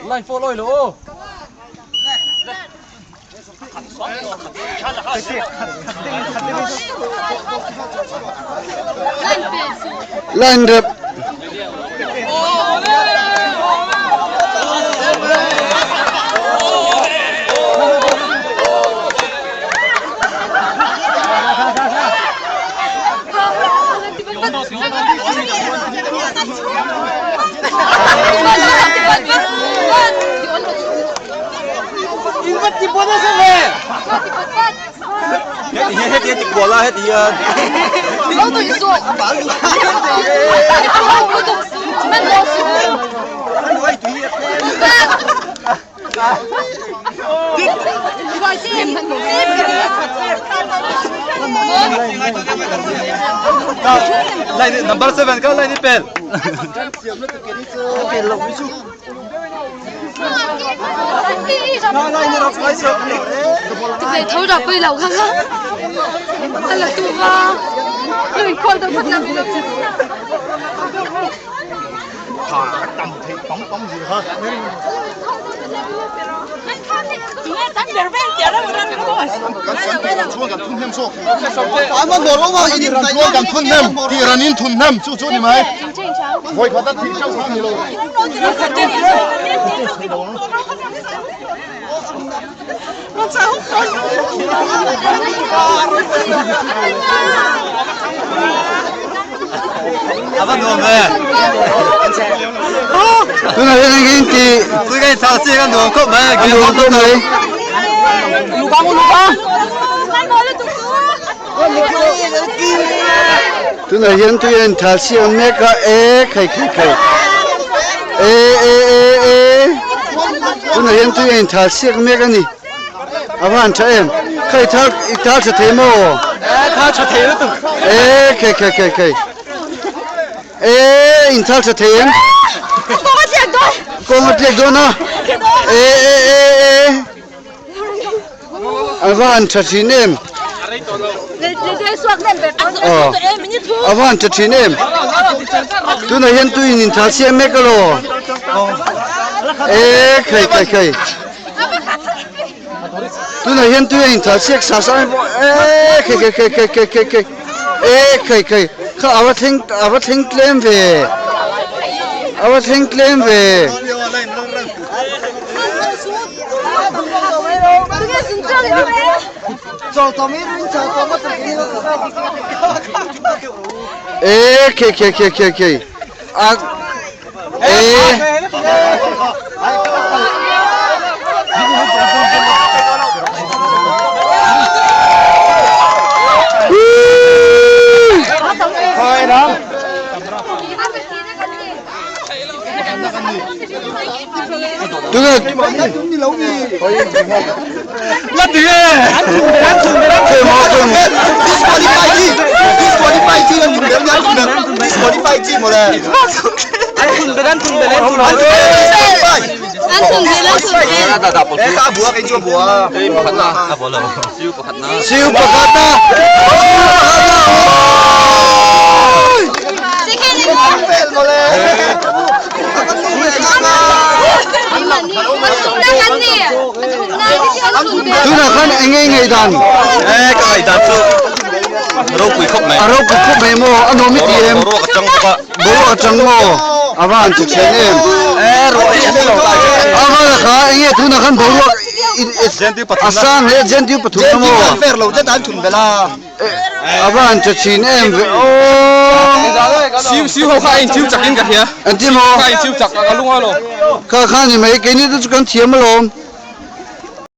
Line pawh lawi lo aw. Line rep. Number 7 ka line pel. A va nuam ve. Tunah hian eng in ti. Tui ka inthal chi ka nuam khawp mai. A nuam khawp mai. Tunah hian tui a inthal siam mek a e khai khai khai e e e e tunah hian tui a inthal siak mek a ni a va han tha em kha i thal i thal tha thei maw e thal tha thei lutuk e khai khai khai khai e inthal tha thei em kawng a tliak dawn kawng a tliak dawn a e e e e A va han tha thin em? A va han tha thin em? Tunah hian tuin in thal siam mek alo. E khai khai khai. Tunah hian tui a in thal siak sa sa e khai khai khai khai khai khai khai. E khai khai kha a va thleng a va thleng tlem ve. A va thleng tlem ve. E khe khe khe khe khe a e Tunge Siu pakhat na Tunah khan eng nge ngaihdan? E ka ngaihdan chu ropui khawp mai. A ropui khawp mai maw? A nuam i ti em? Boruak a chang bawk a. Boruak a chang maw? A va han ti then em? E ruah hi a hmu lo ta hian. A va la kha eng nge tunah khan boruak a sang hle Gentiu pathum na maw? A va han tha thin em ve aw. Siu siu ho kha a inchiu chak in ka hria. An ti maw? Kha a inchiu chak a lung a lo. Kha kha ni mai keini te chu kan thiam alawm.